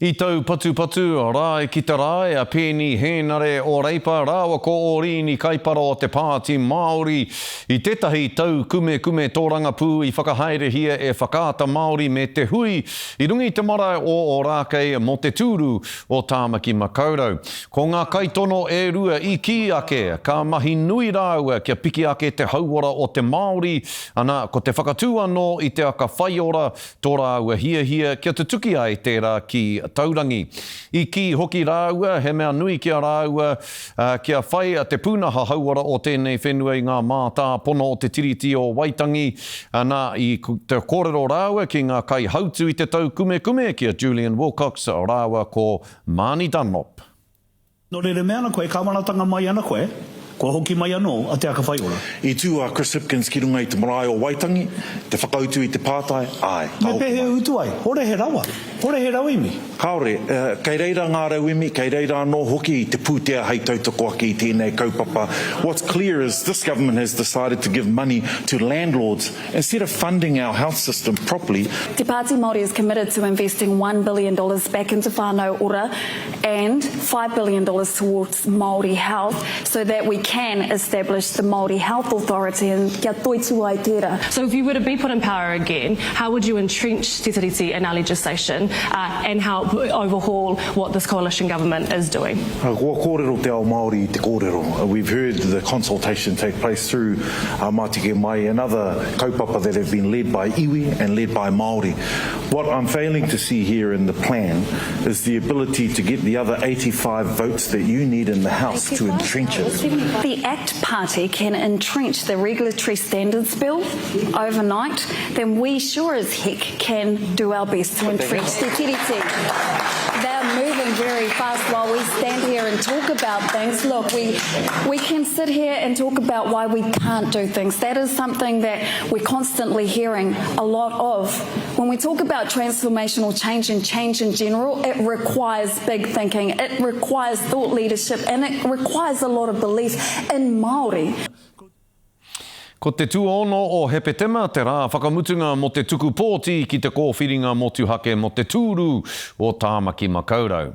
I taupatupatu rae ki te rae a Peeni Hēnare o Reipa rāua ko Ōrīni Kaipara o te Pāti Māori i tētahi taukumekume tōrangapū i whakahaerehia e Whakaata Māori me te hui i runga i te marae o Ōrākei mō te tūru o Tāmaki Makaurau. Ko ngā kaitono e rua i kī ake ka mahi nui rāua kia piki ake te hauora o te Māori, ana, ko te whakatū anō i te aka whaiora Tō rāua hiahia kia tutuki ai tērā kī taurangi. I kī hoki rāua he mea nui ki a rāua kia whai te pūnaha hauora o tēnei whenua i ngā mātāpono o te Tiriti o Waitangi. Nā, i kōrero rāua ki ngā kaihautu i te taukumekume ki a Julian Wilcox rāua ko Marnie Dunlop. Nō reira mea ana koe, kāwanatanga mai ana koe, kua hoki mai anō a Te Aka Whaiora. I tū a Chris Hipkins ki runga i te marae o Waitangi, te whakautu i te pātai, āe, ka Me hoki pēhea mai. utu ai? Hore he rawa, hore he rauemi. Kāore, kei reira ngā rauemi, kei reira anō hoki te pūtea hei tautoko ake i tēnei kaupapa. What's clear is this government has decided to give money to landlords Instead of funding our health system properly. Te Pāti Māori is committed to investing $1 billion back into Whānau Ora and $5 billion towards Māori health so that we can establish the Māori Health Authority and kia toitū ai tērā. So if you were to be put in power again, how would you entrench Te Tiriti in our legislation and help overhaul what this coalition government is doing? Kua kōrero te ao Māori i te kōrero. We've heard the consultation take place through a Matike Mai and other kaupapa that have been led by iwi and led by Māori. What I'm failing to see here in the plan is the ability to get the other 85 votes that you need in the House to entrench it. The ACT Party can entrench the Regulatory Standards Bill overnight, then we sure as heck can do our best to entrench Te Tiriti. They're moving very fast while we stand here and talk about things. Look, we, we can sit here and talk about why we can't do things. That is something that we're constantly hearing a lot of. When we talk about transformational change and change in general, it requires big thinking, it requires thought leadership, and it requires a lot of belief in Māori. Ko te tuaono o Hepetema te rā whakamutunga mō te tuku pōti ki te kōwhiringa motuhake mō te tūru o Tāmaki Makaurau.